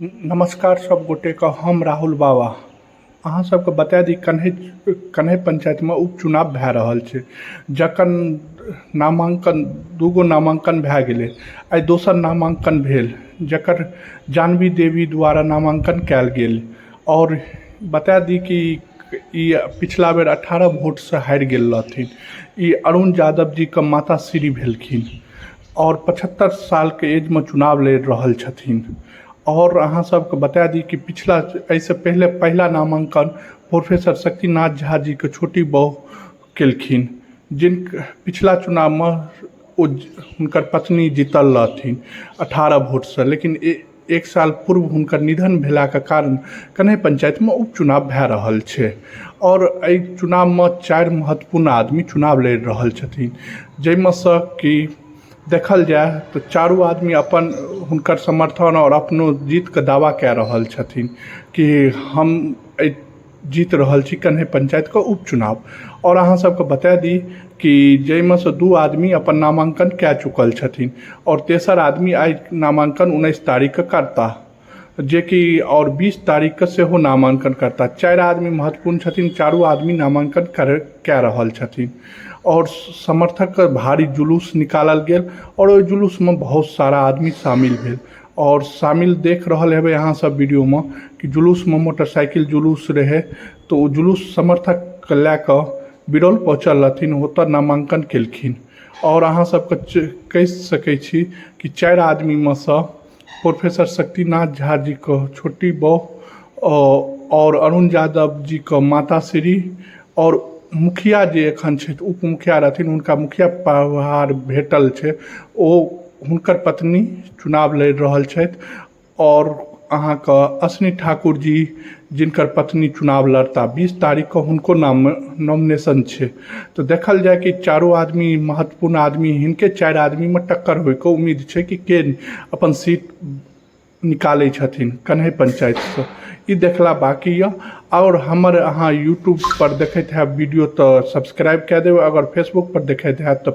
नमस्कार सब गोटेके, हम राहुल बाबा। अहाँ सबके बता दी, कन्है कन्है पंचायतमे उपचुनाव भए रहल छै, जखन नामाङ्कन दूगो नामाङ्कन भए गेलै। आइ दोसर नामाङ्कन भेल, जकर जानवी देवी द्वारा नामाङ्कन कयल गेल। आओर बता दी कि ई पिछला बेर 18 वोटसँ हारि गेल रहथिन। ई अरुण यादव जीके माता श्री भेलखिन आओर 75 सालके एजमे चुनाव लड़ि रहल छथिन। आओर अहाँ सबके बता दी कि पिछला एहिसँ पहिले पहिला नामाङ्कन प्रोफेसर शक्तिनाथ झा जीके छोटी बहु केलखिन, जिन पिछला चुनावमे ओ हुनकर पत्नी जीतल रहथिन 18 वोटसँ। लेकिन एक साल पूर्व हुनकर निधन भेलाके कारण कन्है पंचायतमे उपचुनाव भए रहल छै। आओर एहि चुनावमे चारि महत्वपूर्ण आदमी चुनाव लड़ि रहल छथिन, जाहिमे सँ कि देखल जाय तऽ चारू आदमी अपन हुनकर समर्थन आओर अपनो जीतके दावा कए रहल छथिन कि हम एहि जीत रहल छी कन्है पंचायतके उपचुनाव। आओर अहाँ सबके बता दी कि जाहिमे सँ दू आदमी अपन नामाङ्कन कए चुकल छथिन आओर तेसर आदमी आइ नामाङ्कन 19 तारीखके करताह, जेकि आओर 20 तारीखके सेहो नामाङ्कन करताह। चारि आदमी महत्वपूर्ण छथिन, चारू आदमी नामाङ्कन कए रहल छथिन। आओर समर्थकके भारी जुलूस निकालल गेल आओर ओहि जुलूसमे बहुत सारा आदमी शामिल भेल। आओर शामिल देख रहल हेबै अहाँ सब वीडियोमे कि जुलूसमे मोटरसाइकिल जुलूस रहै, तऽ ओ जुलूस समर्थकके लए कऽ बिरौल पहुँचल रहथिन, ओतऽ नामाङ्कन केलखिन। आओर अहाँ सबके कहि सकै छी कि चारि आदमीमे सँ प्रोफेसर शक्तिनाथ झा जीके छोटी बहु आओर अरुण यादव जीके माता श्री आओर मुखिया जे एखन छथि, उप मुखिया रहथिन, हुनका मुखिया पदभार भेटल छै, ओ हुनकर पत्नी चुनाव लड़ि रहल छथि। आओर अहाँके अश्विनी ठाकुर जी, जिनकर पत्नी चुनाव लड़ता, 20 तारीखके हुनको नाम नॉमिनेशन छै। तऽ देखल जाय कि चारू आदमी महत्वपूर्ण आदमी, हिनके चारि आदमीमे टक्कर होइके उम्मीद छै कि के अपन सीट निकालै छथिन कन्है पंचायतसँ, ई देखला बाकी यऽ। आओर हमर अहाँ यूट्यूब पर देखैत हैब वीडियो तऽ सब्सक्राइब कए देब, अगर फेसबुक पर देखैत हैब तऽ